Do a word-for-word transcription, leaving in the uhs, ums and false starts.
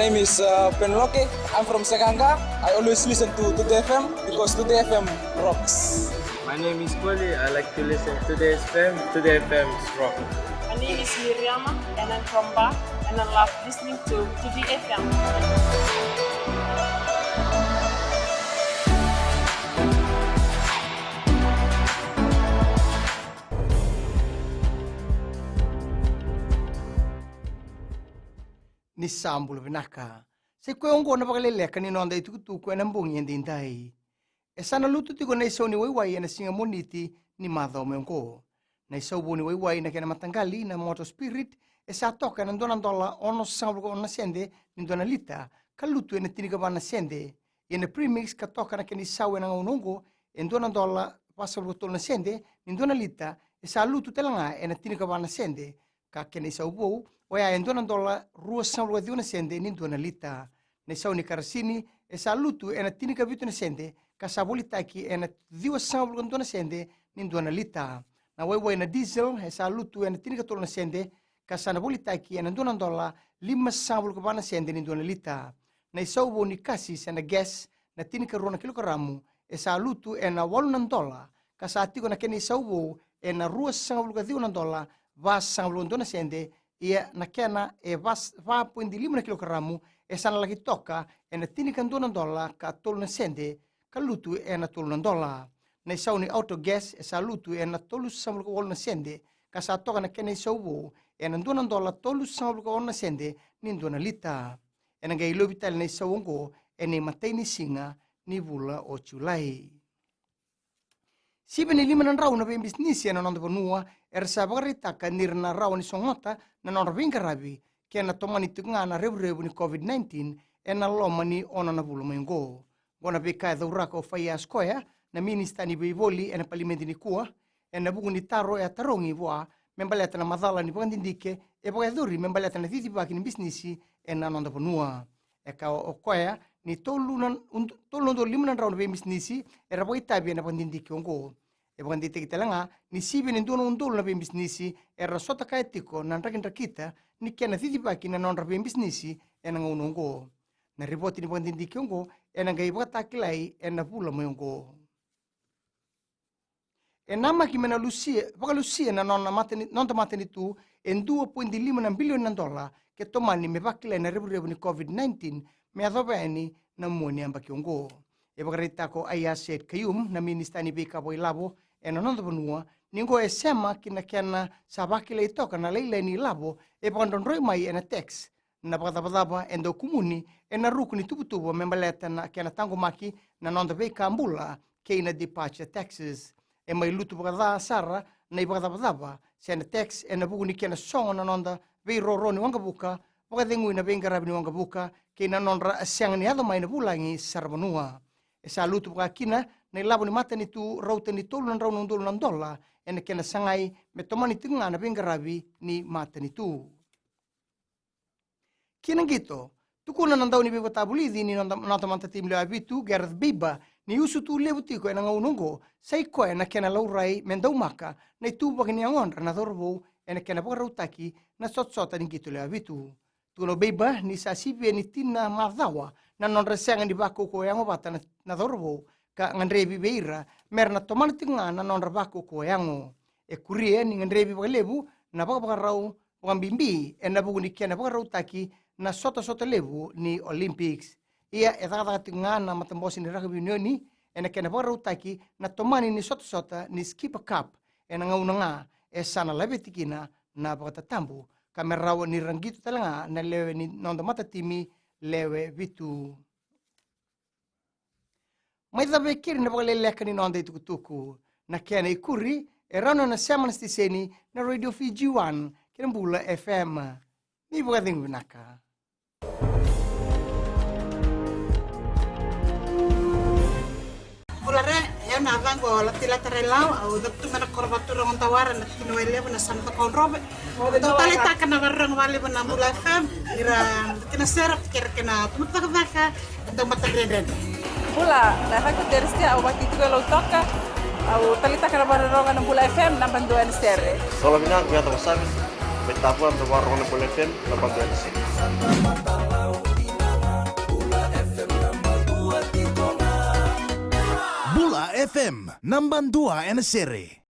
Name is uh, Penloke. I'm from Sekanga. I always listen to Today F M because Today F M rocks. My name is Koli. I like to listen to Today F M. Today F M is rock. My name is Miriama and I'm from Ba and I love listening to Today F M. Ni sa bula vinaka. Sa i koya oqo na vakaleleka ni noda itukutuku ena bogi edaidai. E sa na lutu tiko na isau ni waiwai ena siga Moniti ni macawa mai oqo. Na isau vou ni waiwai na kena mataqali na Motor Spirit e sa toka ena dua na dola onosagavulu ka ono na sede ni dua na lita ka lutu ena tinikava na sede. Ia na Premix ka toka na kena isau ena gauna oqo e dua na dola vasagavulu ka tolu na sede ni dua na lita e sa lutu tale ga ena tinikava na sede. Ka kena isau vou oya e dua na dola ruasagavulu ka ciwa na sede ni dua na lita. Na isau ni karasini e sa lutu ena tinikavitu na sede ka sa volitaki ena ciwasagavulu ka dua na sede ni dua na lita. Na waiwai na diesel e sa lutu ena tinikatolu na sede ka sa na volitaki ena dua na dola limasagavulu ka va na sede ni dua na lita. Na isau vou ni kasi se na gas na tinikarua na kilokaramu e sa lutu ena walu na dola ka sa tiko na kena isau vou ena ruasagavulu ka ciwa na dola vasagavulu ka dua na sede. Ia na kena e va poidi lima na kilokaramu e sa na laki toka ena tinikadua na dola ka tolu na sede ka lutu ena tolu na dola. Na isau ni auto gas e sa lutu ena tolusagavulu ka walu na sede ka sa toka na kena isau vou ena dua na dola tolusagavulu ka ono na sede ni dua na lita. Ena qai lovi tale na isau oqo ena imatai ni siga ni vula o Julai. Sivi ni lima na drau na veibisinisi ena noda vanua era sa vakaraitaka ni ra na rawa ni sogota na nodra veiqaravi kei na tomani tiko ga na revurevu ni COVID nineteen ena loma ni ono na vula mai oqo. Oqo na veika e cauraka o Faias Koya na minisita ni veivoli ena palimedi nikua ena vuku ni taro e a tarogi vua me baleta na macala ni vakadidike e vakayacori me baleta na cicivaki ni bisinisi ena noda vanua. E kaya o koya ni tolu na udolu lima na drau na veibisinisi era vakaitavi ena vakadidike oqo. E vakadeitaki tale ga ni sivi ni dua na udolu na veibisinisi era sota kaya tiko na drakidrakita ni kena cicivaki na nodra veibisinisi ena gauna oqo. Na ripoti ni vakadidike oqo ena qai vakatakilai ena vula mai oqo. E namaki me na lusia vakalusia na nona matani noda matanitu e dua poidi lima na bilioni na dola ke tomani me vakilai na revurevu ni COVID nineteen me yacova yani na mua ni yabaki oqo. E vakaraitaka o Aiyaz Sayed-Khaiyum na minisita ni veika vakailavo ena noda vanua ni oqo e sema ki na kena sa vakilai toka na lailai ni lavo e vakadrodroi mai ena tax. Na vakacavacava e dau kumuni ena ruku ni tuvatuva me baleta na kena taqomaki na noda veika bula kei na departure taxes. E mai lutu vakaca sara na ivakacavacava se na tax ena vuku ni kena sogo na noda veiroro ni waqavuka, vakacegui na veiqaravi ni waqavuka kei na nodra sega ni yaco mai na vulagi sara vanua. E sa lutu vakakina na ilavo ni matanitu rauta ni tolu na drau na udolu na dola ena kena sagai me tomani tiko ga na veiqaravi ni matanitu. Ki na qito, tukuna na dauniveivakatavulici ni noda matatimi lewe vitu Gareth Baber ni usutu levu tiko ena gauna oqo sa i koya na kena laurai me daumaka na ituvaki ni yagodra na cauravou ena kena vakarautaki na sotasota ni qito lewe vitu. Tukuna o Baber ni sa sivia ni tini na macawa na nodra sega ni vakaukauwa yago vata na cauravou ka gadrevi vei ira me ra na tomana tiko ga na nodra vakaukauwa yago. E kuria ni gadrevi vakalevu na vakavakarau vakabibi ena vuku ni kena vakarautaki na sotasota levu ni Olympics. Ia e cakacaka tiko ga na matabose ni rakavi unioni ena kena vakarautaki na tomani ni sotasota ni Skipper Cup ena gauna ga e sa na laveti kina na vakatatabu ka me rawa ni ra qito tale ga na lewe ni noda matatimi lewe vitu. Mai cava e keri na vakaleleka ni noda itukutuku. Na kena ikuri e rawa na sema na siteseni na Radio Fiji One kei na Bula F M. Ni vakacegu vinaka. Bula re, e na vaqo Latilata Railau, au cavutu mai na koro Vaturaga o Dawara na tikina Wailevu na Sanatakau Drove. Dau taleitaka na varorogo valevu na Bula F M, ira kina sera, kera kena tumataka vaka. Dau matadredredre. Bula, na yacaqu o Teresia, au vati tiko e Lautoka, au taleitaka na vakarorogo na Bula F M, naba dua ena sere. Solo vinaka, au yacaqu o Sami, mai Tavua, au vakarorogo na Bula F M, naba dua ena sere. F M, naba dua ena sere.